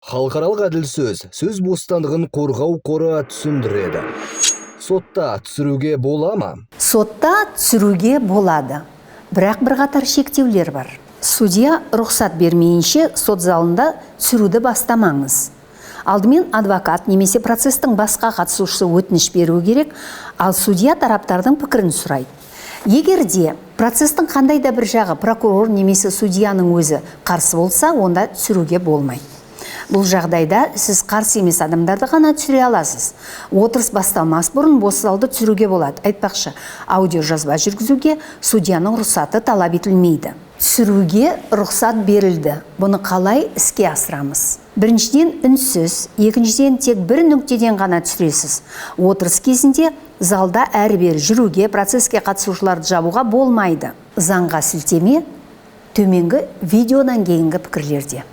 Халықаралық әділ сөз, сөз бостандығын қорғау қоры түсіндіреді. Сотта түсіруге бола ма? Сотта түсіруге болады, бірақ бірқатар шектеулер бар. Судья рұқсат бермейінше, сот залында түсіруді бастамаңыз. Алдымен адвокат немесе процестің басқа қатысушысы өтініш беруі керек, ал судья тараптардың пікірін сұрайды. Егер де процестің қандай да бір жағы, прокурор немесе судьяның өзі қарсы болса, онда түсіруге болмайды. Бұл жағдайда сіз қарсы емес адамдарды ғана түсіре аласыз. Отырыс басталмас бұрын бос залды түсіруге болады. Айтпақшы, аудио жазба жүргізуге судьяның рұқсаты талап етілмейді. Түсіруге рұқсат берілді. Бұны қалай іске асырамыз? Біріншіден, үнсіз, екіншіден, тек бір нүктеден ғана түсіресіз. Отырыс кезінде залда әрі-бері жүруге, процеске қатысушыларды жабуға болмайды. Заңға сілтеме төменгі видеодан кейінгі пікірлерде.